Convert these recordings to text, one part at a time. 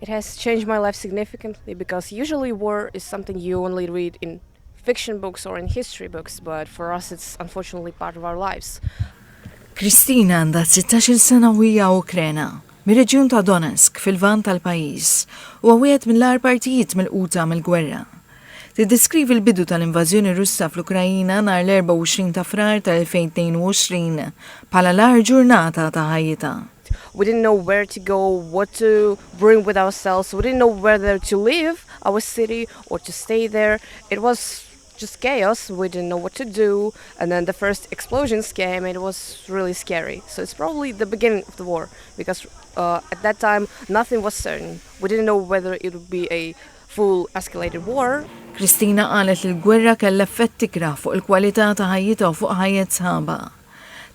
It has changed my life significantly because usually war is something you only read in fiction books or in history books, but for us it's unfortunately part of our lives. Kristina għandha 16-il sena u hija Ukrena, mir-reġjun ta' Donetsk fil-Lvant tal-pajjiż, huwa wieħed mill-agħar partijiet milquta mill-gwerra. Tiddeskrivi l-bidu tal-invażjoni Russa fl-Ukrajina nhar l-24 ta' Frar tal-2022 bħala l-agħar ġurnata ta' ħajjitha. We didn't know where to go, what to bring with ourselves. We didn't know whether to leave our city or to stay there. It was just chaos. We didn't know what to do. And then the first explosions came and it was really scary. So it's probably the beginning of the war because at that time nothing was certain. We didn't know whether it would be a full escalated war. Kristina qalet li l-gwerra kellha effett ikrah fuq il-kwalità ta' ħajjitha u fuq ħajjet sħabha.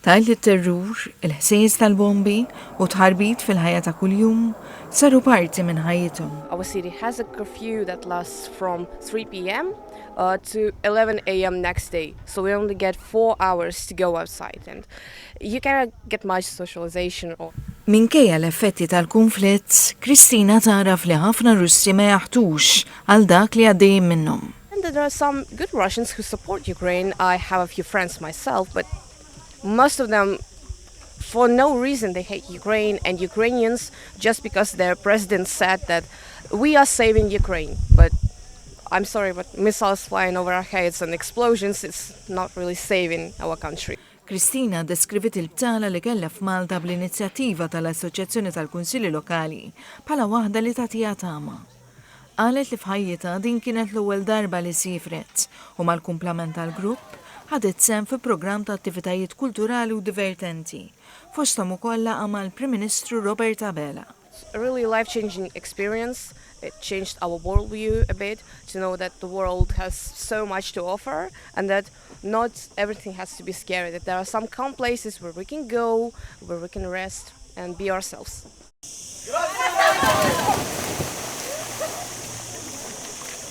Tgħid li t-terrur, il-ħsies tal-bombi u tħarbit fil-ħajja ta' kuljum saru parti minn ħajjithom. Our city has a curfew that lasts from 3 p.m. To 11 a.m. next day. So we only get 4 hours to go outside and you cannot get much socialization or Minkejja l-effetti tal-konflitt, Kristina taraf li ħafna Russi ma jaħtux għal dak li għaddejjin minnhom. And there are some good Russians who support Ukraine. I have a few friends myself, but most of them, for no reason, they hate Ukraine and Ukrainians just because their president said that we are saving Ukraine. But I'm sorry, but missiles flying over our heads and explosions, it's not really saving our country. Kristina deskriviet il-btala li kellha f'Malta bl-inizjattiva tal-Assoċjazzjoni tal-Kunsilli Lokali bħala waħda li tagħtiha tama. Qalet li f'ħajjitha din kienet l-ewwel darba li sifret u mal-kumplament tal-grupp ħadet sehem fi programm ta' attivitajiet kulturali u divertenti. Fosthom ukoll laqgħa mal-Prim Ministru Robert Abela. It's a really life-changing experience. It changed our worldview a bit to know that the world has so much to offer and that not everything has to be scary, that there are some calm places where we can go, where we can rest and be ourselves.